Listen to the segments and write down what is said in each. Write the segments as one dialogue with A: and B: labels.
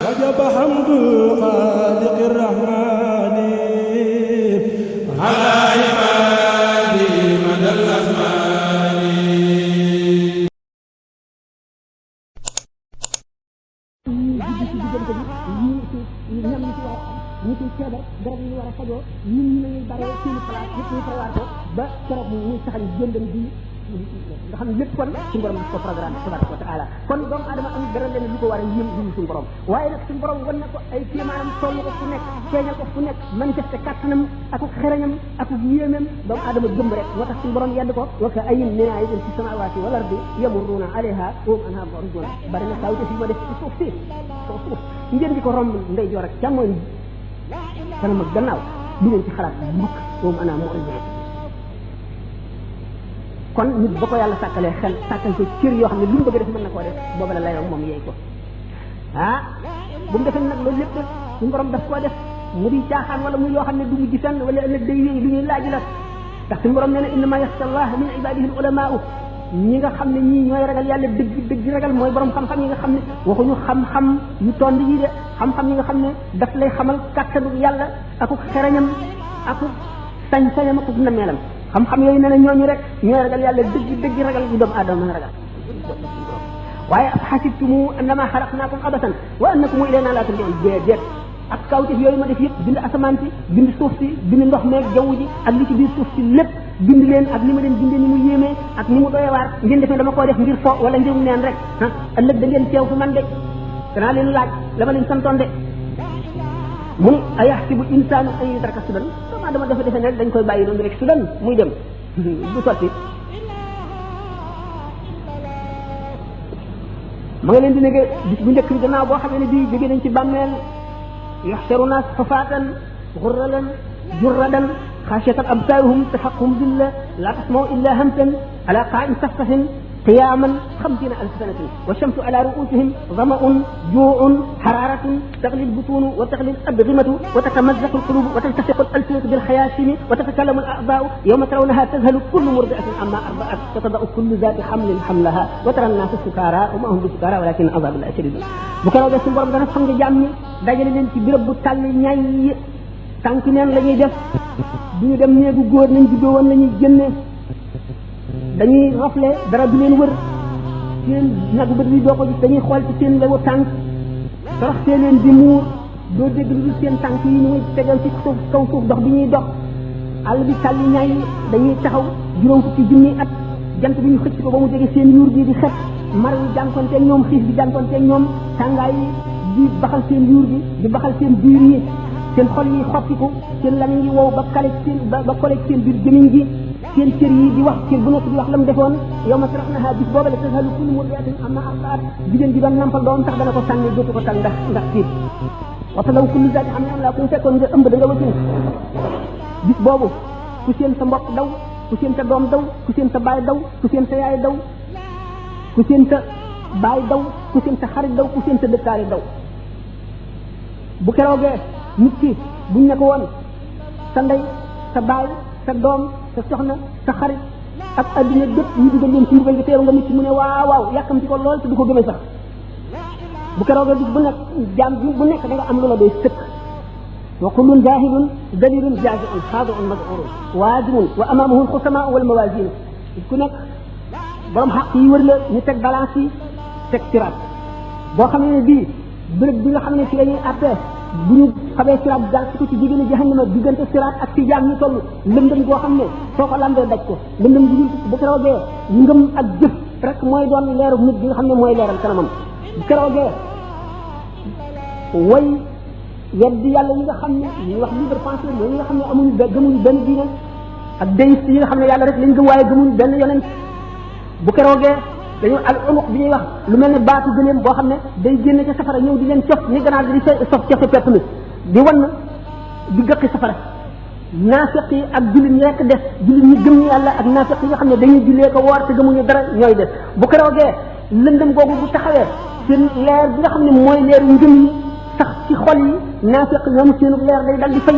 A: وجب حمد خالق الرحمن على عباده مدى الأزمان.
B: ñi ci feebar garab yi ñu war a fajoo ñun ñu nañuy bare seeni place yëpp ñu prévoir ko ba keroog muy saxal jëndam bi nga xam ne lépp kon suñu borom daf ko programme tabaraka wa taala kon doomu adama am dara leen lu ko war a yëm yi suñu borom waaye nag suñu borom wan na ko ay kéemaanam toll ko fu nekk feeñal ko fu nekk manifesté kàttanam ak xereñam ak yéemam doomu adama gëm rek moo tax suñu borom yedd ko wa ka ayyin min aayatin fi samaawaati wal ardi yamurruuna alayha wa hum anhaa mu'riduun bari na kaw ci ma def ci suuf si suuf ngeen di ko romb ndeyjoor ak càmmoñ kanam ak gannaaw du leen ci xalaat mukk moom ana moo ëllëgee kon nit ba ko yàlla sàkkalee xel sàkkal ko cër yoo xam ne lu mu bëgg a def mën na koo def booba la layoo moom yeey ko bu mu defee nag loolu lépp suñu borom daf koo def mu di caaxaan wala muy yoo xam ne du mujj fenn wala ëllëg day wéy lu ñuy laaj la ndax suñu borom nee na innama yaxsha allah min ibadihi al ulamaau ñi nga xam ne ñii ñooy ragal yàlla dëgg dëgg ragal mooy borom xam-xam yi nga xam ne waxuñu xam-xam yu tond yi de xam-xam yi nga xam ne daf lay xamal kàttanu yàlla aku xereñam aku sañ-sañam aku nameelam xam-xam yooyu nee na ñooñu rek ñooy ragal yàlla dëgg dëgg ragal yu doomu aadama mën a ragal waaye ab xasibtumu annama xalaqnaakum abasan wa annakum ilayna la turjaun déedéet ak kawtif yooyu ma def yëpp bind asamaan si bind suuf si bind ndox meeg jaww ji ak li ci biir suuf si lépp bind leen ak ni ma leen bindee ni mu yéemee ak ni mu doyee waar ngeen defee dama koo def ngir fo wala ngir neen rek ëllëg da ngeen teew fi man de danaa leen laaj la ma leen santoon de mu ni ayaxsibu insaanu an yutraka sudan dama defe ne dañ koy bàyyi noonu rek sudan muy dem du sotti ma nga leen di nege bis bu njëkk bi gannaaw boo xamee ne bii jóge nañ ci bàmmeel yuxsaru naas xufaatan xurralan jurradan خاشية أبصارهم تحقهم ذلة لا تسمعوا إلا همسا على قاع سفح قياما 50,000 سنة والشمس على رؤوسهم ظمأ جوع حرارة تغلي البطون وتغلي الأبغمة وتتمزق القلوب وتلتصق الألسنة بالخياشيم وتتكلم الأعضاء يوم ترونها تذهل كل مرضعة عما أرضعت وتضع كل ذات حمل حملها وترى الناس سكارى وما هم بسكارى ولكن عذاب الله شديد بكرة سن borom dana sang jàmm dajale leen ci béréb bu tàll ñay tànk neen la ñuy def duñu dem néegu góor nañ juddoo woon la ñuy génne dañuy rafle dara du leen wër seen nagu bët bi doo ko gis dañuy xool ci seen lewu tànk toroxtee leen di muur doo dégg lu seen tànk yi ni muy tegal ci suuf kaw suuf dox bi ñuy dox àll bi tàlli ñaay dañuy taxaw juróom fukki junni at jant bi ñu xëcc ko ba mu jege seen yuur bi di xet mar yi jànkonteeg ñoom xiif bi jànkonteeg ñoom tàngaay yi di baxal seen yuur bi di baxal seen biir yi seen xol yi xottiku seen lamiñ yi wow ba kale seen ba kole seen biir jëmiñ gi seen cër yi di wax cër bu nekk di wax la mu defoon yow ma taraxnaha bis booba la tasalu kullu murdiatin amma ardaat jigéen ji doon nampal doom sax dana ko sànni dootu ko tal ndax tiit waxta law kullu zaati xam ne am laa ku fekkoon nga ëmb da nga wasin bis boobu ku seen sa mbokk daw ku seen sa doom daw ku seen sa baay daw ku seen sa yaay daw ku seen sa baay daw ku seen sa xarit daw ku seen sa dëkkaale daw bu keroogee nit ki buñ ne ko woon sa ndey sa baay sa doom sa soxna sa xarit ak adduna bépp ñu dugal leen ci mbugal gi teeru nga mucc mu ne waaw yàkkamti ko lool te du ko gëmee sax bu keroogee bis bu nekk jaam bi bu nekk da nga am lu la doy sëkk wa kullun jaahilun dalilun jaaziun xaadiun mazurun waazimun wa amaamahu alxusamaa wal mawaazin ku nekk borom xaq yi wër la ñu teg balance yi teg siraat boo xam ne bii bërëb bi nga xam ne ci la ñuy attee bu ñu xamee siraat daal ci ko ci jigéen jahannama diggante siraat ak ci jaam ñu toll lëndëm goo xam ne soo ko lambee daj ko lëndëm gi bu keroogee ngëm ak jëf rek mooy doon leeru nit bi nga xam ne mooy leeral kanamam bu keroogee way weddi yàlla yi nga xam ne ñuy wax libre penseur mooy ñi nga xam ne amuñu gëmuñu benn diine ak déiste yi nga xam ne yàlla rek lañ gëm waaye gëmuñu benn yonent bu keroogee dañu al unuq bi ñuy wax lu mel ne baatu gëleem boo xam ne day génne ca safara ñëw di leen cof ni ganaar di sof ca pepp mi di wan di gëqi safara naafiq yi ak jullit ñi rekk des jullit ñi gëm yàlla ak naafiq yi nga xam ne dañuy jullee ko woor te gëmuñu dara ñooy des bu keroogee lëndëm googu bu taxawee seen leer bi nga xam ne mooy leeru ngëm yi sax ci xol yi naafiq ñoom seenu leer day dal di fay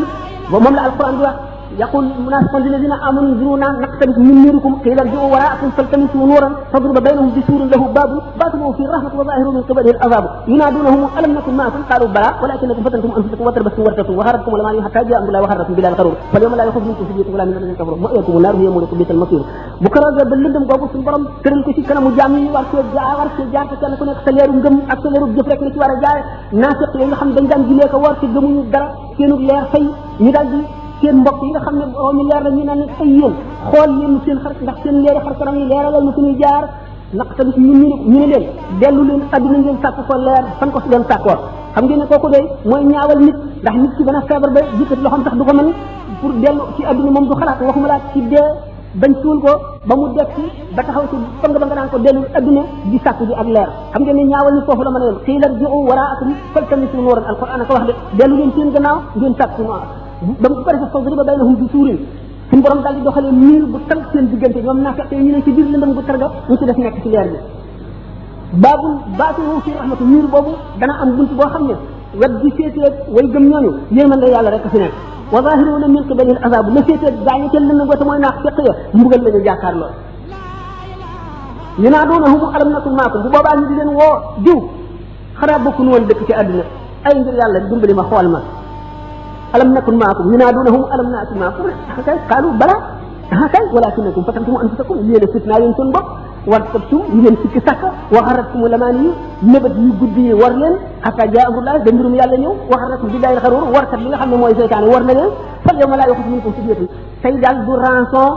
B: ba moom la alquran di wax يقول المنافقون الذين امنوا انظرونا نقتبس من نوركم قيل ارجعوا وراءكم فالتمسوا نورا فضرب بينهم بسور له باب باطنه في الرحمه وظاهره من قبله العذاب ينادونهم الم نكن معكم قالوا بلى ولكنكم فتنتم انفسكم وتربصتم وارتبتم وغرتكم الاماني حتى جاء امر الله وغرتكم بلا الغرور فاليوم لا يخف منكم فدية ولا من الذين كفروا مأواكم النار هي مولاكم بئس المصير bu keroogee ba lëndëm googu suñu borom tëral ko ci kanamu jaam yi war cee jaar te kenn ku nekk sa leeru ngëm ak sa leeru jëf rek la ci war a jaare naafiq yi nga xam dañ daan julee ko war te gëmuñu dara seenu leer fay ñu daal di seen mbokk yi nga xam ne mi leer la ñu naan ay yéen xool yéen seen xar ndax seen leeri xar kanam yi leeralal na suñuy jaar naq tamit ñu ne leen dellu leen adduna ngeen sàkk ko leer fan ko si doon sàkkoor xam ngeen ne kooku de mooy ñaawal nit ndax nit ki dana feebar ba jikkat loxoom sax du ko mën pour dellu ci adduna moom du xalaat waxuma laa ci dee bañ suul ko ba mu dekki ba taxaw ci fang ba nga naan ko dellu adduna di sàkku ji ak leer xam ngeen ne ñaawal ni foofu la mën a yem xiila rji'u waraakum faltamisu nuuran alquran ko wax de dellu leen seen gannaaw ngeen sàkku noor ba mu ko defee fadriba baynahum bi suurin suñu borom daal di doxalee miir bu tàng seen diggante ñoom naafeq yi ñu ne ci biir lëndëm bu targa ñu ci def nekk ci leer bi baabul baatinuhu fi rahmatu miir boobu dana am bunt boo xam ne wet bi féetee way gëm ñooñu yërmande yàlla rek fi nekk wa zahiruna min qibali al-azab la féetee gaañu ca lëndëm ba te mooy naafeq ya mbugal la ñu jàkkaarloo yunaadunahum alam nakun maakum bu boobaa ñu di leen woo diw xanaa bokku nu woon dëkk ci àdduna ay ngir yàlla dimbali ma xool ma alam nakun maakum yunaadunahum alam nakun maakum kay qaalu bala kay walakinakum fatantum anfusakum yéen a fitnaa leen seen bopp wartabtum ñu leen sikki sàkk wa xarratkum lamaani yu mébét yu guddi yi war leen hatta jaa amrullah da mbirum yàlla ñëw wa xarratkum billahi al-xaruur warkat li nga xam ne mooy seytaane war na leen fal yawma laa yuxafu minkum fidyatun tey daal du rançon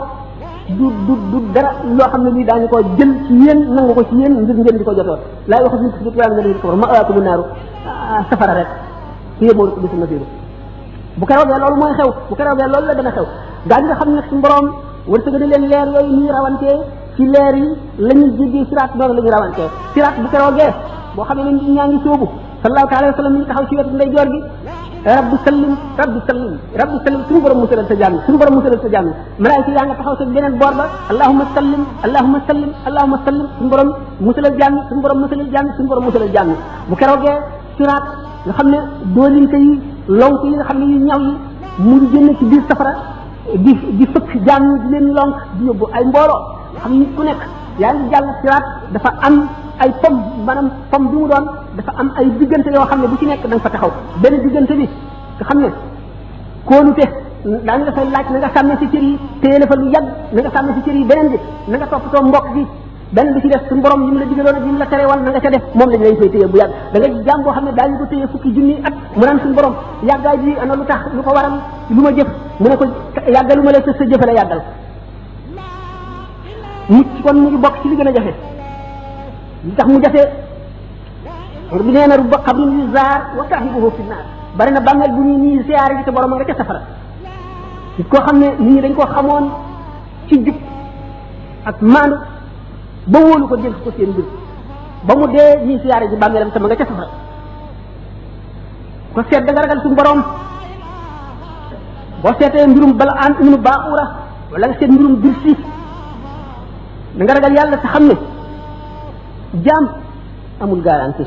B: du dara loo xam ne lii daañu ko jël ci yéen nangu ko ci yéen ngir ngeen di ko jotoo laa yuxafu minkum fidyatun wala ngeen di ko ma'waakumu naaru safara rek ci yéen moo ko bisu nasiru bu keroogee loolu mooy xew bu keroogee loolu la dana xew gaa ñi nga xam ne suñu borom wërsëg na leen leer yooyu ñuy rawantee ci leer yi la ñuy jéggee siraat noonu la ñuy rawantee siraat bu keroogee boo xam ne nit ñaa ngi sóobu sallallahu alayhi wa sallam mi ngi taxaw ci wetu ndeyjoor gi rabbi sallim rabbi sallim rabbi sallim suñu borom musalal sa jàmm suñu borom musalal sa jàmm malaayika yaa nga taxaw sa beneen boor ba allahumma sallim allahumma sallim allahumma sallim suñu borom musalal jàmm suñu borom musalal jàmm suñu borom musalal jàmm bu keroogee siraat nga xam ne doolinka yi lonk yi nga xam ne yu ñaw yi mu ngi génn ci biir safara di fëkk jaam ñi di leen lonk di yóbbu ay mbooloo xam nit ku nekk yaa ngi jàll siraat dafa am ay pom maanaam pom bi mu doon dafa am ay diggante yoo xam ne bu ci nekk da nga fa taxaw benn diggante bi nga xam ne kóolute daañu la fay laaj na nga sàmmee si cër yi téye la fa lu yàgg na nga sàmmee si cër yi beneen bi na nga toppatoo mbokk gi benn bi ci def suñu borom yi mu la digaloon ak yi mu la terewal na nga ca def moom lañ lay fay téye bu yàgg da nga jaam boo xam ne daañu ko téye fukki junni at mu naan suñu borom yàggaay bi ana lu tax lu ko waral lu ma jëf mu ne ko yàggalu ma la sa jëfe la yàggal mucc kon mu ngi bokk ci li gën a jafe li tax mu jafe bi nee na rubba xabrin yu zaar wa saahibuhu fi naar bari na bàmmeel bu ñuy nii siyaare ji te borom a nga ca safara nit koo xam ne nit ñi dañ koo xamoon ci jub ak maandu ba wóolu ko dénk ko seen mbir ba mu dee ñii siyaare ji bàmmeelam te ma nga ca safara ko seet da nga ragal suñu borom boo seetee mbirum bala an ibnu baaxura wala nga seet mbirum Birsiis da nga ragal yàlla te xam ne jaam amul garantie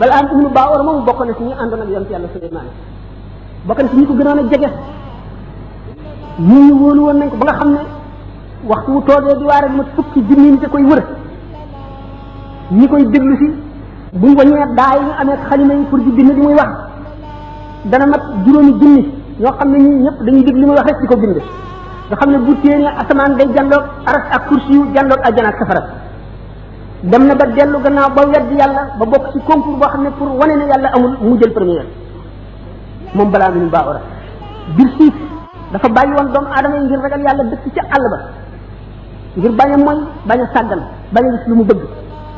B: bala an ibnu baaxura moom bokk na ci ñi àndoon ak yonent yàlla Suleymaan bokk na ci ñi ko gënoon a jege ñu wóolu woon nañ ko ba nga xam ne waxtu wu toogee di waar ak mat fukki junni nit a koy wër ñi koy déglu si buñ waññee daa yi ñu amee xalima yi pour di bind li muy wax dana mat juróomi junni ñoo xam ne ñii ñëpp dañuy dégg li muy wax rek di ko bind nga xam ne bu téenee asamaan day jandoog aras ak kursi yu jandoog àjjana ak safara dem na ba dellu gannaaw ba wedd yàlla ba bokk ci concours boo xam ne pour wane ne yàlla amul mu jël première moom balaa mi ñu baaxura Birsiis dafa bàyyi woon doomu aadama yi ngir ragal yàlla dëkk ca àll ba ngir bañ a mooy bañ a sàggan bañ a gis lu mu bëgg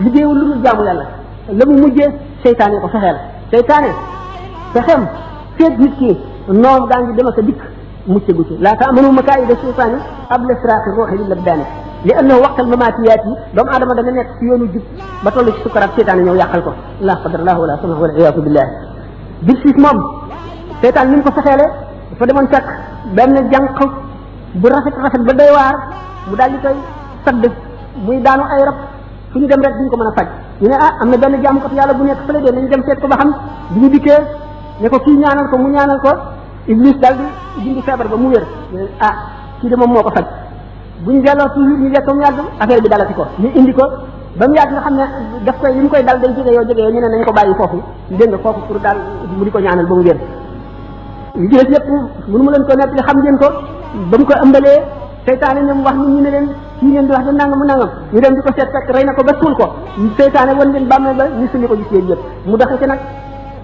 B: liggéeyul lu dul jaamu yàlla la mu mujjee seytaane ko fexeel seytaane fexeem feet nit ki noom gaa ngi dem ak a dikk mucce gu ci laa taamanu makaayida seytaani qabla siraati ruuxi lil abdaani li annahu waqtal mamaatiyaat yi doomu aadama dana nekk ci yoonu jub ba toll ci sukkaraat seytaane ñëw yàqal ko la qadarallahu wala sama wala iyaatu billah Birsiis moom seytaan ni mu ko fexeele dafa demoon fekk benn jànq bu rafet ba doy waar mu daal di koy sadd muy daanu ay rab fu ñu dem rek duñ ko mën a faj ñu ne am na benn jaamukatu yàlla bu nekk fële de nañ dem seet ko ba xam bi ñu dikkee ne ko kii ñaanal ko mu ñaanal ko Iblis daal di dindi feebar ba mu wér ah kii de moom moo ko faj buñ delloo toujours ñu lekk mu yàgg affaire bi dalati ko ñu indi ko ba mu yàgg nga xam ne daf koy li mu koy dal day jóge yoo ñu ne nañ ko bàyyi foofu dégg nga foofu pour daal mu di ko ñaanal ba mu wér li ci des yëpp mënu ma leen ko nettali xam ngeen ko ba mu ko ëmbalee seytaane ñoom wax nit ñi ne leen kii ngeen di wax da nangam mu nangam ñu dem di ko seet fekk rey na ko ba suul ko seytaane wan leen bàmmee ba ñu sulli ko gis yéen yëpp mu doxee ci nag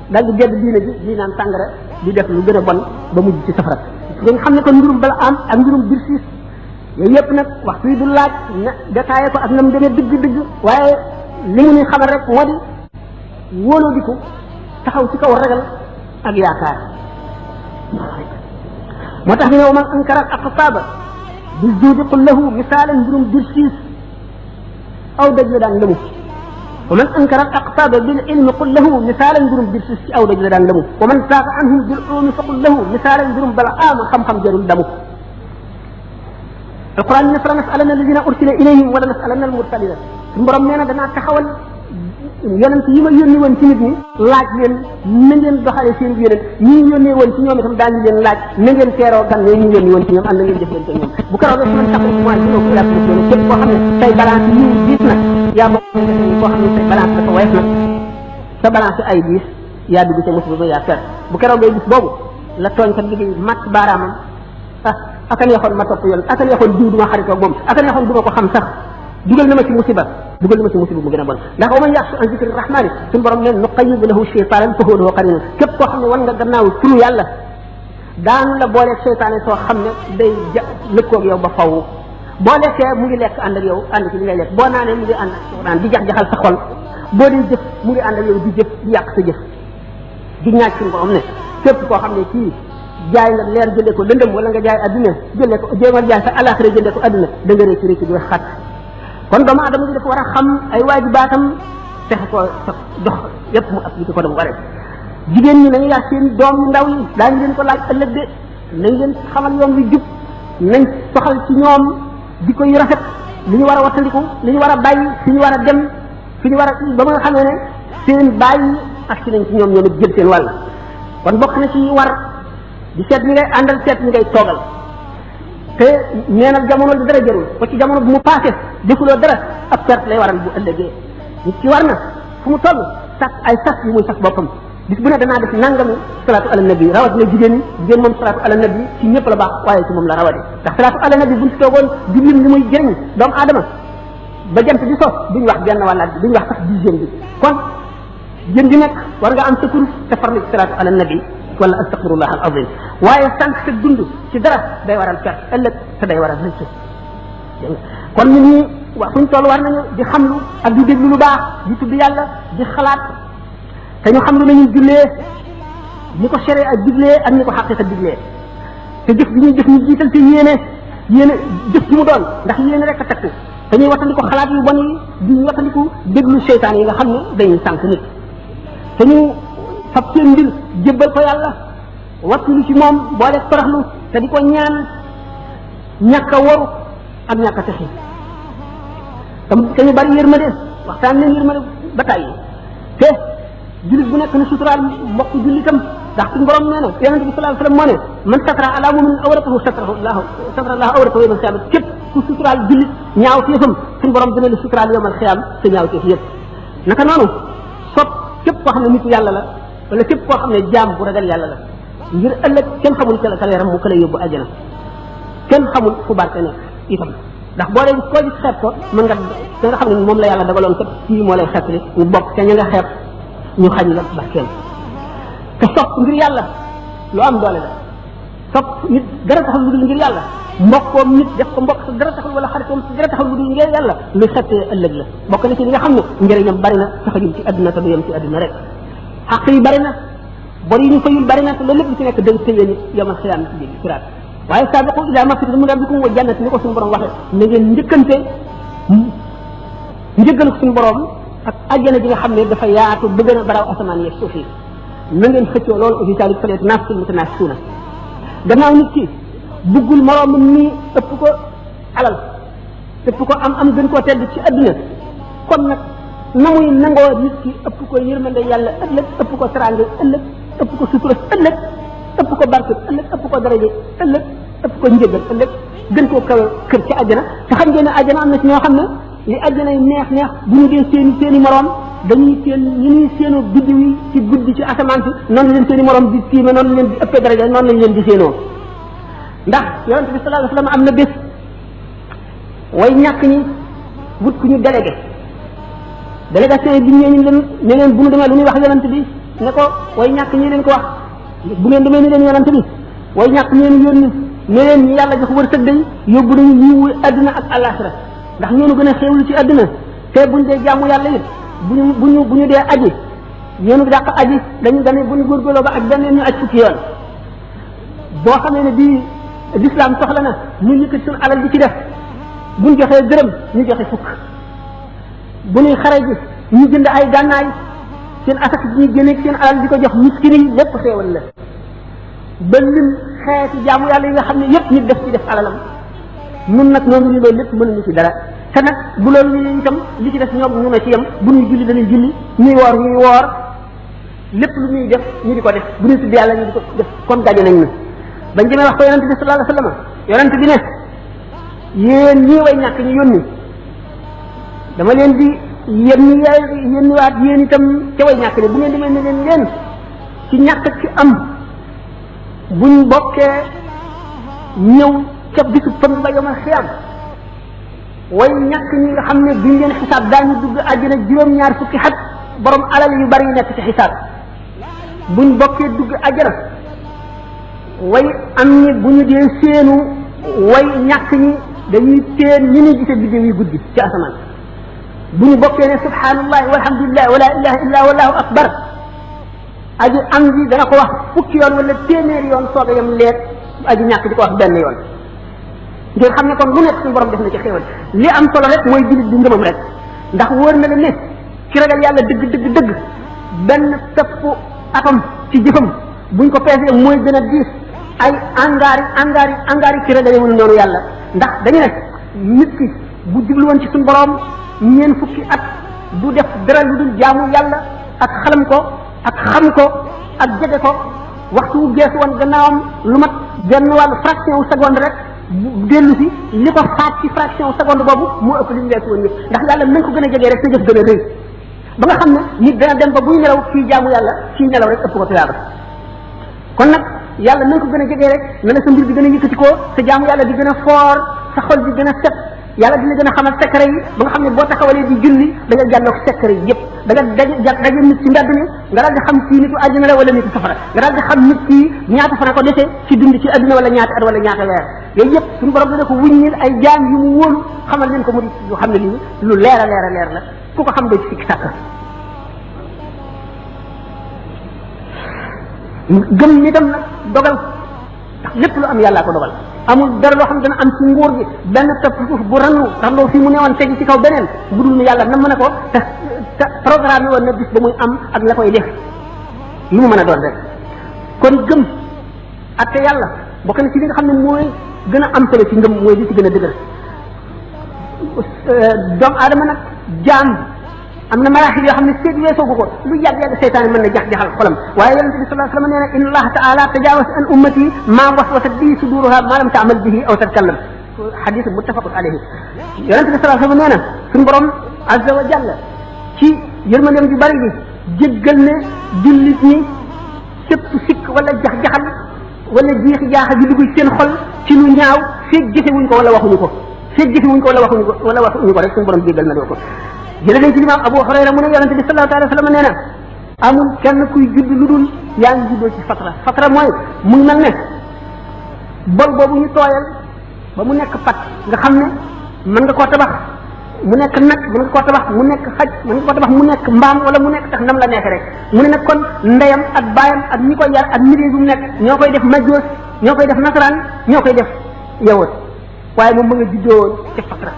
B: dal di gedd diine ji di naan sàngara di def lu gën a bon ba mujj ci safara nga xam ne kon mbirum bala am ak mbirum Birsiis yooyu yëpp nag waxtu yi du laaj na détaillé ko ak na mu demee dëgg-dëgg waaye li mu ni xamal rek moo di wóoloo diku taxaw ci kaw ragal ak yaakaar moo tax ñu ne wa man ankara aqtaaba bi zuudi qul lahu misaalan mbirum Birsiis aw daj la daan lëmu wa man ankara aqtaaba bil ilmi qul lahu misaalan mbirum Birsiis ci aw daj la daan lëmu wa man saaqa anhum bil ulumi fa qul lahu misaalan mbirum Balaam xam-xam jarul damu alquran ne fala nasalanna alladina ursila ilayhim wala nasalanna almursalina suñu borom nee na danaa taxawal yonent yi ma yónni woon ci nit ñi laaj leen na ngeen doxale seen yonent ñi ñu yónnee woon ci ñoom itam daañu leen laaj na ngeen teeroo gan ñooy ñu yónni woon ci ñoom am na ngeen jëflante ñoom bu keroog rek man taxaw mooy ñu ko yàlla képp koo xam ne say balance yi diis na yaa bokk koo xam ne say balance dafa woyof na sa balance ay diis yaa dugg ca musiba ba yaa perte bu keroog ngay gis boobu la tooñkat liggéey matt baaraamam aka neexoon ma topp yoon aka neexoon diw duma xaritoo moom aka neexoon duma ko xam sax dugal na ma ci musiba mu gën a bon ndax wa man yaxsu an zikri rahmani suñu borom neen nuqayyid lahu shaytanan fa huwa lahu qarin képp koo xam ne wan nga gannaaw turu yàlla daanu la booleeg seytaane soo xam ne day lëkkoog yow ba faw boo lekkee mu ngi lekk ànd ak yow ànd ci li ngay lekk boo naanee mu ngi ànd ak yow naan di jax-jaxal sa xol boo dee jëf mu ngi ànd ak yow di jëf di yàq sa jëf di ñaaj suñu borom ne képp koo xam ne kii jaay nga leer jëndee ko lëndëm wala nga jaay adduna jëndee ko jéemal jaay sa alaxira jëndee ko adduna da nga réccu réccu di wax xat kon doomu adama bi dafa war a xam ay waajibaatam fexe ko dox yépp mu appliqué ko dama waree jigéen ñi nañu yar seen doom yu ndaw yi daañu leen ko laaj ëllëg de nañ leen xamal yoon wi jub nañ soxal ci ñoom di ko yu rafet li ñu war a wattandiku li ñu war a bàyyi fi ñu war a dem fi ñu war a ba nga xamee ne seen bàyyi ak si nañ ci ñoom it jël seen wàll kon bokk na ci war di seet ñi ngay àndal seet ñi ngay toogal te neenal jamono di dara jarul ba ci jamono bu mu passé defuloo dara ab perte lay waral bu ëllëgee nit ci war na fu mu toll sax ay sas yu muy sax boppam bis bu ne danaa def nangami salaatu ala nabi rawat na jigéen ñi jigéen moom salaatu ala nabi ci ñëpp la baax waaye ci moom la rawate ndax salaatu ala nabi buñ ci toogoon di lim li muy jëriñ doomu aadama ba jant di so duñ wax genn wàllaat bi duñ wax sax dixième bi kon jën di nekk war nga am sa kurus te farlu ci salaatu ala nabi wala astaghfirullah al azim waaye sànq sa dund ci dara day waral perte ëllëg te day waral rëcc kon nit ñi waa fuñ toll war nañu di xamlu ak di déglu lu baax di tudd yàlla di xalaat te ñu xam lu nañuy jullee ni ko séré ak diglee ak ni ko xaqiqa diglee te jëf bi ñuy jëf ñu jiital te yéene jëf ji mu doon ndax yéene rek a takku dañuy wattandiku xalaat yu bon yi di wattandiku déglu seytaan yi nga xam ne dañuy sànq nit te ñu fab seen mbir jébbal ko yàlla wattulu ci moom boole toroxlu te di ko ñaan ñàkk a waru ak ñàkk a texi te ñu bari yërmande waxtaan nañ yërmande ba tàyyi te jullit bu nekk na suturaal mbokk jullitam ndax suñu borom nee na yonente bi sallallahu alayhi wasallam moo ne man satara ala mu'minin awratahu satara allahu awratahu yawmal qiyaamah képp ku suturaal jullit ñaaw téefam suñu borom dina la suturaal yawmal qiyaam sa ñaaw téef yëpp naka noonu sopp képp koo xam ne nitu yàlla la wala képp koo xam ne jaam bu ragal yàlla la ngir ëllëg kenn xamul ka la yaram mu ka la yóbbu àjjana kenn xamul fu barke nekk itam ndax boo dee koo gis xeeb ko mën nga da nga xam ne moom la yàlla dagaloon kat kii moo lay xeetli ñu bokk te ña nga xeeb ñu xañ la barkeel te sopp ngir yàlla lu am doole la sopp nit dara taxul lu dul ngir yàlla mbokkoom nit def ko mbokk sa dara taxul wala xaritoom sa dara taxul lu dul ngir yàlla lu xettee ëllëg la bokk na ci li nga xam ne njëriñam bari na taxajum ci àdduna te du yem ci àdduna rek xaq yi bari na bor yi ñu fayul bari na te loolu lépp ci nekk day tëyee nit yomal xiyaam ci biir siraat waaye saabiqu ila magfiratin min rabbikum wa jannati ni ko suñu borom waxee na ngeen njëkkante njëggal suñu borom ak àjjana ji nga xam ne dafa yaatu ba gën a baraw asamaan yeeg suuf yi na ngeen xëccoo loolu aussi tamit fële naafsul mutanaafisuuna gannaaw nit ki buggul moroomam mi ëpp ko alal ëpp ko am gën koo tedd ci adduna kon nag na muy nangoo nit ki ëpp ko yërmande yàlla ëllëg ëpp ko teraanga ëllëg ëpp ko sutura ëllëg ëpp ko barke ëllëg ëpp ko daraje ëllëg ëpp ko njëgal ëllëg gën koo kawe kër ci àjjana te xam ngeen ne àjjana am na ci ñoo xam ne li àjjana yi neex neex bu ñu dee seeni moroom dañuy seen ñu ñuy seenu biddiw yi ci guddi ci asamaan si noonu leen seeni moroom di tiime noonu leen di ëppee daraja noonu lañ leen di séenoo ndax yonente bi sallallahu alayhi wasallam am na bés way ñàkk ñi wut ku ñu délégué délégation yi bi ñu leen ne leen bu ñu demee lu ñuy wax yonente bi ne ko way ñàkk ñi leen ko wax bu ngeen demee ni leen yonente bi way ñàkk ñeen yónni ne leen ñi yàlla jox wërsëg day yóbbu nañu yiwu àdduna ak àllaaxira ndax ñoonu gën a xéewlu ci àdduna te buñ dee jaamu yàlla it bu ñu dee aji ñoonu dàq aji dañu gane bu ñu góorgóorloo ba ak benn ñu aj fukki yoon boo xamee ne bii l'islam soxla na ñu yëkkati suñu alal di ci def buñ joxee dërëm ñu joxe fukk bu ñuy xare ji ñu jënd ay gànnaay seen asak bi ñu génne seen alal di ko jox miskin yi lépp xéewal la ba lim xeeti jaamu yàlla yi nga xam ne yépp nit def ci def alalam nun nag noonu ñu loolu lépp mënuñu ci dara te nag bu loolu ñu itam li ci def ñoom ñu ne ci yem bu ñuy julli dañuy julli ñuy woor lépp lu ñuy def ñu di ko def bu ñuy tudd yàlla ñu di ko def kon gaje nañ na bañ demee wax ko yonente bi sallallahu alayhi wasallam yonente bi ne yéen ñii way ñàkk ñu yónni dama leen di yéen waat yéen itam ca way ñàkk ne bu ngeen demee ne leen ci ñàkk ci am buñ bokkee ñëw ca bisu fan ba yomal xiyam way ñàkk ñi nga xam ne duñ leen xisaab daañu dugg àjjana juróom-ñaar fukki xat borom alal yu bari yu nekk ci xisaab buñ bokkee dugg àjjana way am ñi bu ñu dee seenu way ñàkk ñi dañuy teen ñi ni gise biddew yi guddi ci asamaan bu ñu bokkee ne subhanallah walhamdulillah wala ilaha illa wallahu akbar aji am ji dana ko wax fukki yoon wala téeméeri yoon soog a yem leet aji ñàkk di ko wax benn yoon ngeen xam ne kon lu nekk suñu borom def na ci xéewal li am solo rek mooy jullit bi ngëmam rek ndax wóor na la ne ci ragal yàlla dëgg benn pepp atom ci jëfam buñ ko peesee mooy gën a diis ay angaari ci ragal wul noonu yàlla ndax dañu ne nit ki bu jublu woon ci suñu borom ñeen fukki at du def dara lu dul jaamu yàlla ak xalam ko ak xam ko ak jege ko waxtu wu geesu woon gannaawam lu mat benn wàllu fraction wu seconde rek dellu si li ko faat ci fraction wu seconde boobu moo ëpp li mu weesu woon yëpp ndax yàlla nañ ko gën a jegee rek sa jëf gën a rëy ba nga xam ne nit dana dem ba buy nelaw kii jaamu yàlla kii nelaw rek ëpp ko tuyaaba kon nag yàlla nañ ko gën a jegee rek na la sa mbir bi gën a yëkkati ko sa jaamu yàlla di gën a foor sa xol bi gën a set yàlla dina gën a xamal secret yi ba nga xam ne boo taxawalee di julli da nga jàlloog secret yi yëpp da nga daje nit ci mbedd mi nga daal di xam kii nitu àddina la wala nitu safara nga daal di xam nit kii ñaata fana ko dese ci dund ci àddina wala ñaata at wala ñaata weer yooyu yëpp suñu borom dana ko wuññil ay jaam yu mu wóolu xamal leen ko mu di lu xam ne lii lu leer a leer la ku ko xam doo ci sikki sàkk gëm ni dem nag dogal ndax lépp lu am yàllaa ko dogal amul dara loo xam dana am ci nguur gi benn topp suuf bu randoo fi mu newoon tegi ci kaw beneen bu dul ni yàlla na mën a ko te programme yi woon na bis ba muy am ak la koy def lu mu mën a doon rek kon gëm atte yàlla bokk na ci li nga xam ne mooy gën a am solo ci ngëm mooy li ci gën a dëgër doomu aadama nag jaam am na maraaxil yoo xam ne seet weesoo ko lu yàgg seytaane mën na jaxal xolam waaye yonente bi sallallahu alayhi wasallam nee na inna allaha taala tajawaz an ummati ma waswasat bihi suduruha ma lam ta'mal bihi aw tatkallam hadith muttafaqun alayhi yonente bi sallallahu alayhi wasallam nee na suñu borom azza wa jalla ci yërmandeem ju bari bi jéggal ne jullit ñi sépp sikk wala jax-jaxal wala jiixi jaaxa ji dugg seen xol ci lu ñaaw feeg jëfewuñ ko wala waxuñu ko feeg jëfewuñ ko wala waxuñu ko rek suñu borom jéggal na doo ko jële nañ ci limaam Abu Hurayra mu ne yonente bi sallallahu alayhi wa sallam nee na amul kenn kuy judd lu dul yaa ngi juddoo ci fatra mooy mu ngi mel ne bol boobu ñu tooyal ba mu nekk pat nga xam ne mën nga koo tabax mu nekk nag mën nga koo tabax mu nekk xaj mën nga koo tabax mu nekk mbaam wala mu nekk tax nam la neexee rek mu ne nag kon ndeyam ak baayam ak ñi koy yar ak milieu bu mu nekk ñoo koy def majjoos ñoo koy def nasaraan ñoo koy def yawut waaye moom ma nga juddoo ci fatra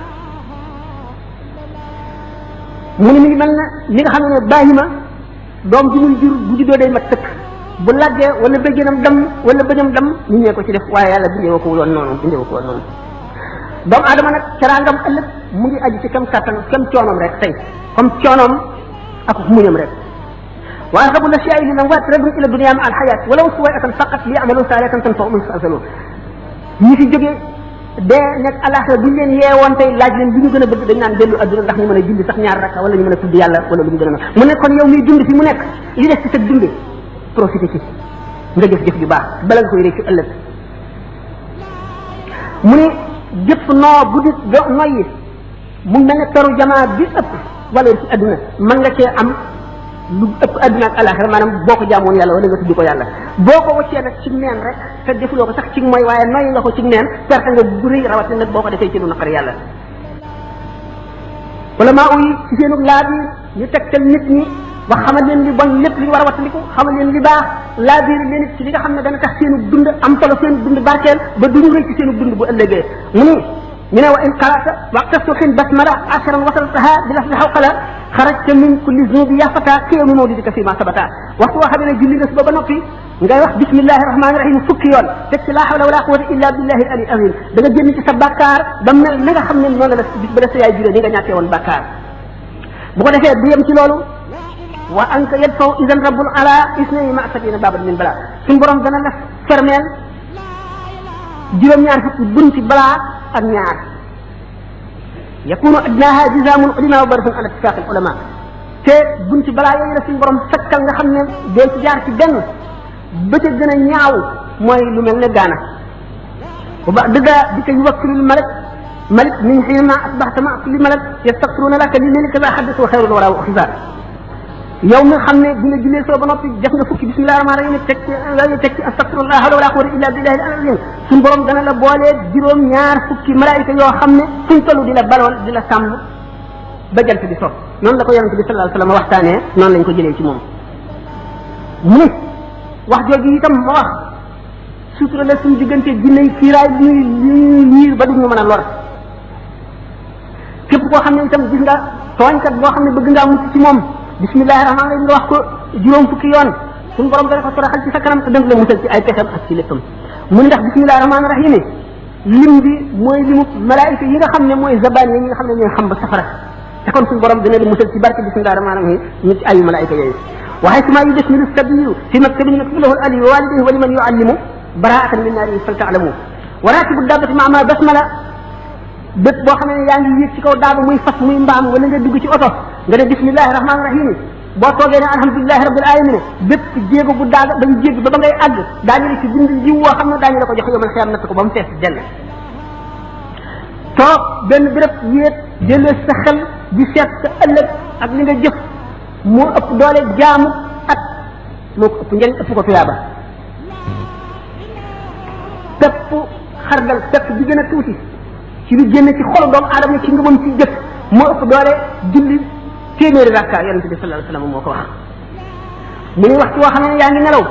B: mu ne mi ngi mel ne li nga xam ne bàyyima doom ji muy jur bu juddoo day mat sëkk bu laggee wala bëjjënam dam wala bëñam dam ñu ñee ko ci def waaye yàlla bindee ko woon noonu doomu aadama nag ceraangam ëllëg mu ngi aju ci kam kàttan kam coonoom rek tey comme coonoom ak muñam rek وأرغب الأشياء للأموات رد إلى الدنيا مع الحياة ولو سوية فقط ليعملوا صالحا تنفعهم يستأذنون ñi fi jógee dee nekk alaxira buñ leen yeewoon tey laaj leen bi ñu gën a bëgg dañ naan dellu adduna ndax ñu mën a julli sax ñaar rakka wala ñu mën a tudd yàlla wala lu ñu gën a mu ne kon yow miy dund fi mu nekk li des ci sa dunde profité ci nga jëf-jëf ju baax bala nga koy réccu ëllëg mu ne jëpp noo bu di noyyi mu mel ne toru jamaa bi ëpp valeur ci adduna mën nga cee am lu ëpp adduna ak alaxira maanaam boo ko jaamoon yàlla wala nga tudd ko yàlla boo ko wëccee nag ci neen rek te defuloo ko sax ci mooy waaye noyyi nga ko ci neen perte nga bu rëy rawatina nag boo ko defee ci lu naqari yàlla wala maa uyi ci seenu laa bi ñu tegtal nit ñi wax xamal leen li bon lépp li ñu war a wattandiku xamal leen li baax laa biir leen it ci li nga xam ne dana tax seenu dund am solo seen dund barkeel ba duñu rëy ci seenu dund bu ëllëgee mu ni ñu ne wa in qara'ta waqta subhin basmala asharan wasaltaha bi lafzi hawqala xarajta min kulli zunubi ya fata qiyamu mawlidika fi ma sabata waxtu woo xam ne julli nga suba ba noppi ngay wax bismillahi rahmani rahim fukki yoon teg ci la hawla wala quwwata illa billahi al ali azim da nga génn ci sa bàkkaar ba mel na nga xam ne noonu la bis ba la sa yaay juree ni nga ñàkkee woon bàkkaar bu ko defee du yem ci loolu wa anka yadfaw idan rabbul ala isnayni ma sabina baban min bala suñ borom dana la fermeel juróom-ñaar fukki bunti balaa ak ñaar yakunu adnaha jizamul ulama wa baratun ala ittifaq al ulama te bunti balaa yooyu la suñ borom sakkal nga xam ne doo ci jaar ci benn ba ca gën a ñaaw mooy lu mel ne gaana wa ba dëgga di ko yuwakkilul malik min xiina asbaxta ma kulli malak yastaxfiruna laka li lelika za xaddatu xayrul wara wa xisaar yow mi xam ne bi nga jullee soo ba noppi def nga fukki bismillah rahmaan rahim teg ci astaghfirullah hawla wala quwwata illa billahi al-azim suñu borom dana la boolee juróom ñaar fukki malaayika yoo xam ne fuñ tollu di la balool di la sàmm ba jant bi so noonu la ko yonente bi sallallahu alayhi wasallam waxtaanee noonu lañ ko jëlee ci moom mu ne wax jooju itam ma wax sutura la suñu diggante jinne yi kiiraay ñuy liir ba duñu mën a lor képp koo xam ne itam gis nga tooñkat boo xam ne bëgg ngaa mucc ci moom bismillahi rahmaani rahim nga wax ko juróom fukki yoon suñu borom dana ko toroxal ci sa kanam te dënk la musal ci ay pexem ak ci léppam mu ndax bismillahi rahmaani rahim lim bi mooy limu malaayika yi nga xam ne mooy zabaan yi nga xam ne ñooy xam ba safara te kon suñu borom dina la musal ci barke bismillahi rahmaani rahim ñu ci ayu malaayika yooyu waxay suma yu bismilu sabiyu fi maktabin yaktubuhu al ali wa walidayhi wa liman yuallimu baraatan min naari fal taalamu wa rakibu dabbati ma basmala bépp boo xam ne yaa ngi yéeg ci kaw daaba muy fas muy mbaam wala nga dugg ci oto nga ne bismillahi rahmaani rahim boo toogee ne alhamdulilahi rabbil alamin bépp jéego bu daaga ba ñu jégg ba ngay àgg daañu la ci bind jiw woo xam ne daañu la ko jox yomal xiyam natt ko ba mu fees dell toog benn béréb wéet jëlee sa xel di seet sa ëllëg ak li nga jëf moo ëpp doole jaamu at moo ko ëpp njëriñ ëpp ko tuyaaba pepp xardal pepp bi gën a tuuti ci lu génn ci xolu doomu aadama ci ngëmam ci jëf moo ëpp doole julli téeméeri rakka yonente bi sallallahu alayhi wasallam moo ko wax mu ni waxtu woo xam ne yaa ngi nelaw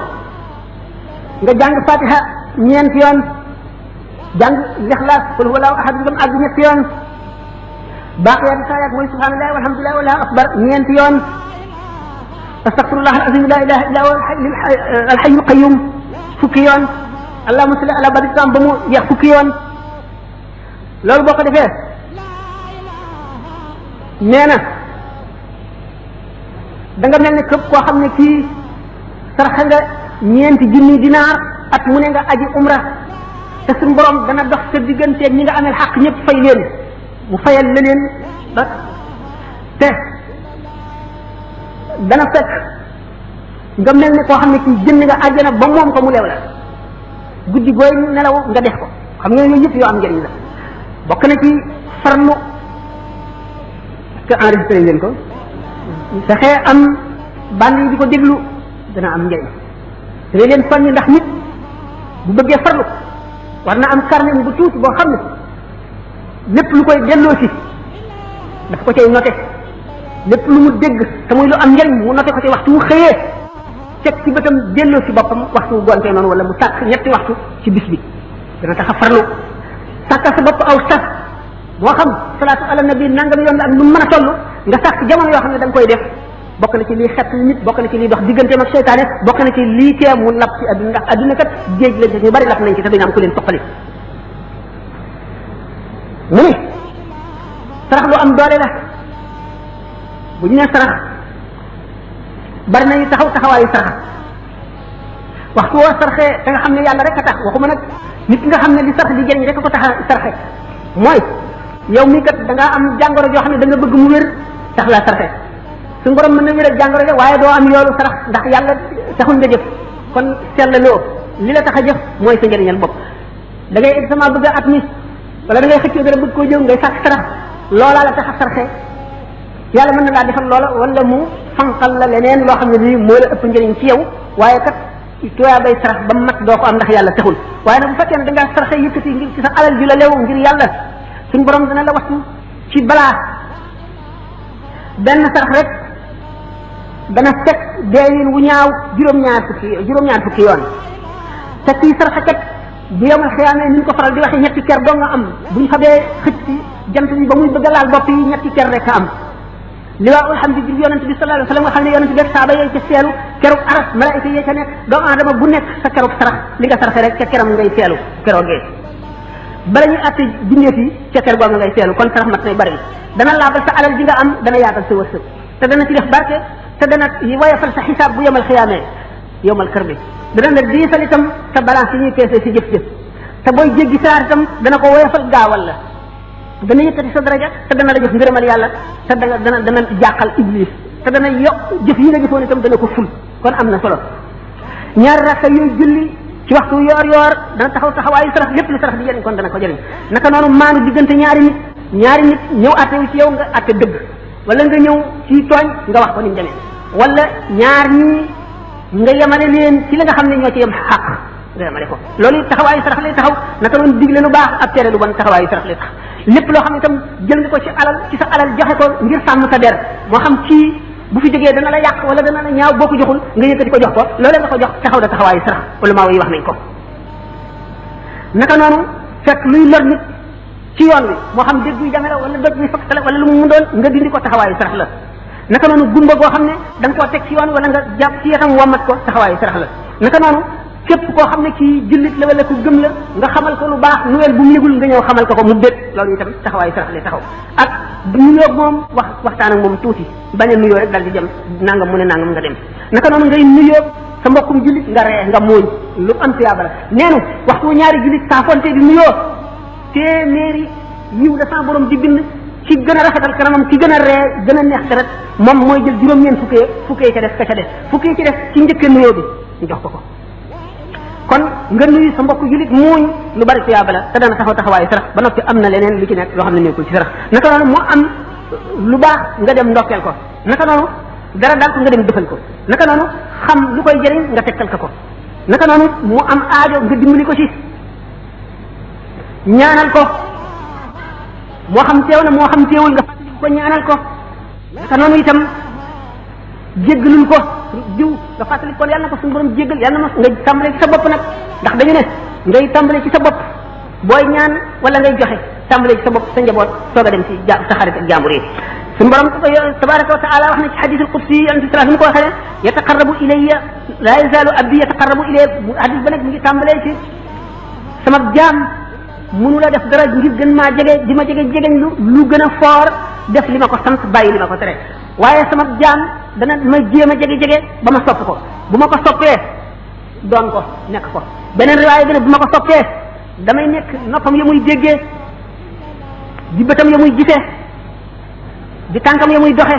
B: nga jàng fatiha ñeenti yoon jàng lixlaas qul huwallahu ahad bi àgg ñetti yoon baaqiyaatu saayaat mooy subhanallahi walhamdulillahi wallahu akbar ñeenti yoon astaghfirullah alazim la ilaha illa huwa alhayyul qayyum fukki yoon allahumma salli ala bari islam ba mu jeex fukki yoon loolu boo ko defee nee na da nga mel ne képp koo xam ne kii sarxa nga ñeenti junni dinaar at mu ne nga aji umra te suñu borom dana dox sa digganteeg ñi nga amel xaq ñëpp fay leen mu fayal la leen ba te dana fekk nga mel ne koo xam ne kii jënd nga àjjana ba moom ko mu lew la guddi gooy nelaw nga def ko xam nga yooyu yëpp yoo am njëriñ la bokk na ci farlu que enregistré ngeen ko fexe am band yi di ko déglu dana am njëriñ dana leen soññ ndax nit bu bëggee farlu war na am carnet bu tuuti boo xam ne lépp lu koy delloo si daf ko cay noté lépp lu mu dégg te muy lu am njëriñ mu noté ko ci waxtu mu xëyee teg ci bëtam delloo si boppam waxtu mu gontee noonu wala mu sàkk ñetti waxtu ci bis bi dana tax a farlu sàkkal sa bopp aw sas boo xam salaatu ala nabi nangam yoon la ak lu mën a toll nga sax ci jamono yoo xam ne da nga koy def bokk na ci lii xett nit bokk na ci lii dox digganteem ak seytaane bokk na ci lii tee mu lab ci adduna ndax adduna kat géej lañ ñu bari lab nañ ci te duñu am ku leen toqali mu ne sarax lu am doole la bu ñu nee sarax bari nañu taxaw taxawaayu sarax waxtu woo sarxee te nga xam ne yàlla rek a tax waxuma nag nit nga xam ne li sarax di jëriñ rek ko tax a sarxe mooy yow mi kat da ngaa am jàngoro joo xam ne da nga bëgg mu wér tax laa sarxe suñu borom mën na wéral jàngoro ja waaye doo am yoolu sarax ndax yàlla taxul nga jëf kon sellaloo li la tax a jëf mooy sa njëriñal bopp da ngay examen bëgg a at mi wala da ngay xëccoo dara bëgg koo jëw ngay sàkk sarax loolaa la tax a sarxe yàlla mën na laa defal loola wala mu fanqal la leneen loo xam ne lii moo la ëpp njëriñ ci yow waaye kat tuyaa bay sarax ba mat doo ko am ndax yàlla taxul waaye nag bu fekkee ne da ngaa sarxe yëkkati ngir ci sa alal ju la leew ngir yàlla suñ borom dana la wattu ci balaa benn sarax rek dana fekk deewin wu ñaaw juróom-ñaar fukki yoon te kii saraxakat bu yomal xiyaamee ni ñu ko faral di waxee ñetti ker doo nga am buñ xamee xëcc ci jant bi ba muy bëgg a laal bopp yi ñetti ker rek a am liwaa alhamdulilah yonente bi sallallahu alayhi wa sallam nga xam ne yonente bi saaba yooyu ca seelu kerub aras malaayika yee ca nekk doomu aadama bu nekk sa kerub sarax li nga saraxe rek ca keram ngay seelu keroogee bala ñuy àtte bindeef yi ca ker googu ngay seelu kon sarax mat nay bari dana laabal sa alal ji nga am dana yaatal sa wërsëg te dana ci def barke te dana woyofal sa xisaab bu yomal xiyaamee yomal kër bi dana la diisal itam sa balance yi ñuy peese si jëf-jëf te booy jéggi saar itam dana ko woyofal gaawal la dana yëkkati sa daraja te dana la jox ngërëmal yàlla te dana jàqal iblis te dana yokk jëf yi nga jëfoon itam dana ko ful kon am na solo ñaari rakka yooyu julli ci waxtu yoor dana taxaw taxawaayu sarax lépp lu sarax di jëriñ kon dana ko jëriñ naka noonu maanu diggante ñaari nit ñëw àttewu ci yow nga àtte dëgg wala nga ñëw ci tooñ nga wax ko ni mu demee wala ñaar ñi nga yemale leen ci la nga xam ne ñoo ci yem xaq nga yemale ko loolu taxawaayu sarax lay taxaw naka noonu digle lu baax ak tere lu bon taxawaayu sarax lay tax lépp loo xam ne itam jël nga ko ci sa alal joxe ko ngir sàmm sa der moo xam ci bu fi jógee dana la yàq wala dana la ñaaw boo ko joxul nga yëkkati ko jox ko loolee nga ko jox taxaw da taxawaayu sarax ulama yi wax nañ ko naka noonu fekk luy lor nit ci yoon wi moo xam dégg buy jame la wala doj buy fakk la wala lu mu doon nga dindi ko taxawaayu sarax la naka noonu gumba goo xam ne da nga koo teg ci yoon wala nga jàpp ci yatam wommat ko taxawaayu sarax la naka noonu képp koo xam ne kii jullit la wala ku gëm la nga xamal ko lu baax nuweel bu mu yëgul nga ñëw xamal ko mu bét loolu itam taxawaayu sarax lay taxaw ak nuyoo moom waxtaan ak moom tuuti bañ a nuyoo rek dal di jëm nangam mu ne nangam nga dem naka noonu ngay nuyoo sa mbokkum jullit nga ree nga mooñ lu am tuyaaba la neenu waxtu ñaari jullit saa fonte di nuyoo téeméeri yiw la sa borom di bind ci gën a rafetal kanamam ci gën a ree gën a neex deret moom mooy jël juróom-ñeent fukkee ca def ka ca def fukkee ci def ci njëkkee nuyoo bi ñu jox ko kon nga nuyu sa mbokk julit muuñ lu bari tuyaaba la te dana taxaw taxawaayu sarax ba noppi am na leneen lu ci nekk loo xam ne nekkul ci sarax naka noonu moo am lu baax nga dem ndokkeel ko naka noonu dara daal ko nga dem defal ko naka noonu xam lu koy jëriñ nga tegtal ko naka noonu mu am aajo nga dimbali ko ci ñaanal ko moo xam teew na moo xam teewul nga fàttali ko ñaanal ko naka noonu itam jéggalul ko diw nga fàttali ko yàlla na ko suñu borom jéggal yàlla na ma ngay tàmbale ci sa bopp nag ndax dañu ne ngay tàmbale ci sa bopp booy ñaan wala ngay joxe tàmbale ci sa bopp sa njaboot soog a dem ci sa xarit ak jàmbur yi suñu borom tabaraka wa taala wax na ci hadith al qudsi yonente bi sallallahu alayhi wa sallam ko waxee ne yataqarrabu ilayya la yazalu abdi yataqarrabu ilayya hadith ba nag mi ngi tàmbalee ci sama jaam mënu la def dara ngir gën maa jege di ma jegeñ lu gën a foor def li ma ko sant bàyyi li ma ko tere waaye sama jaam dana ma jéem a jege ba ma sopp ko bu ma ko soppee doon ko nekk ko beneen riwaaya bi ne bu ma ko soppee damay nekk noppam ya muy déggee di bëtam ya muy gisee di tànkam ya muy doxe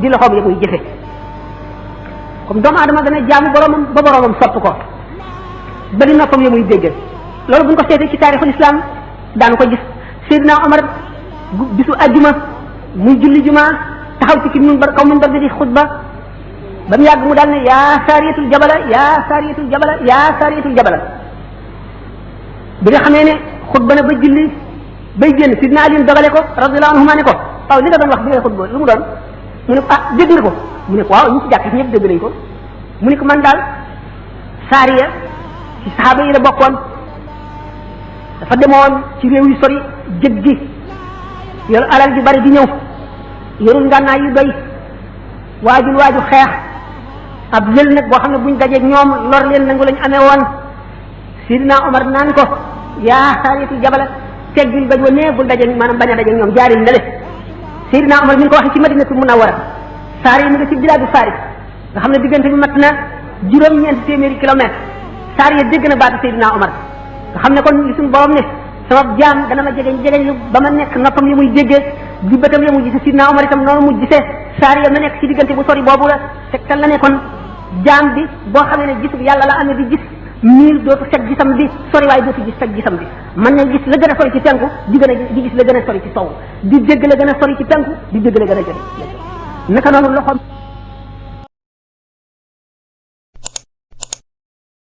B: di loxoom ya muy jëfe comme doomu aadama dana jaamu boromam ba boromam sopp ko ba di noppam ya muy déggee loolu bu ñu ko seetee ci taarixul islam daanu ko gis Seydina Omar bisu ajjuma muy julli juma taxaw ci ki minbar kaw minbar bi di xutba ba mu yàgg mu daal ne yaa saariyatul jabala yaa saariyatul jabala yaa saariyatul jabala bi nga xamee ne xutba na ba julli bay génn Sidna Ali dogale ko radiyallahu anhuma ne ko waaw li nga doon wax bi nga xutba lu mu doon mu ne ko ah dégg nga ko mu ne ko waaw ñu ci jàkk ñëpp dégg nañ ko mu ne ko man daal saariya ci saxaaba yi la bokkoon dafa demoon ci réew yu sori jëg gi yor alal ju bari di ñëw yorul ngànnaay yu doy waaju xeex ab lël nag boo xam ne buñ dajeeg ñoom lor leen nangu lañ amee woon Sidina Omar naan ko yaa saariyatu jabala teggil baj wa nee bul dajeeg maanaam bañ a dajeeg ñoom jaaril na le Sidina Omar mi ngi ko waxee ci Madinatu Munawwara saar yi mi nga ci bilaadu Faris nga xam ne diggante bi mat na juróom-ñeenti téeméeri kilomètre saar ya dégg na baatu Seydina Omar nga xam ne kon li suñu borom ne sama jaam dana ma jegeñ ba ma nekk noppam yi muy déggee di bëtam ya muy gisee Seydina Omar itam noonu mu gisee saar ya ma nekk ci diggante bu sori boobu la tegtal la ne kon jaam bi boo xamee ne gisul yàlla la amee di gis miir dootu fekk gisam bi sori waaye dootu gis fekk gisam bi mën na gis la gën a sori ci penku di gis la gën a sori ci sow di dégg la gën a sori ci penku di dégg la gën a jege naka noonu loxoom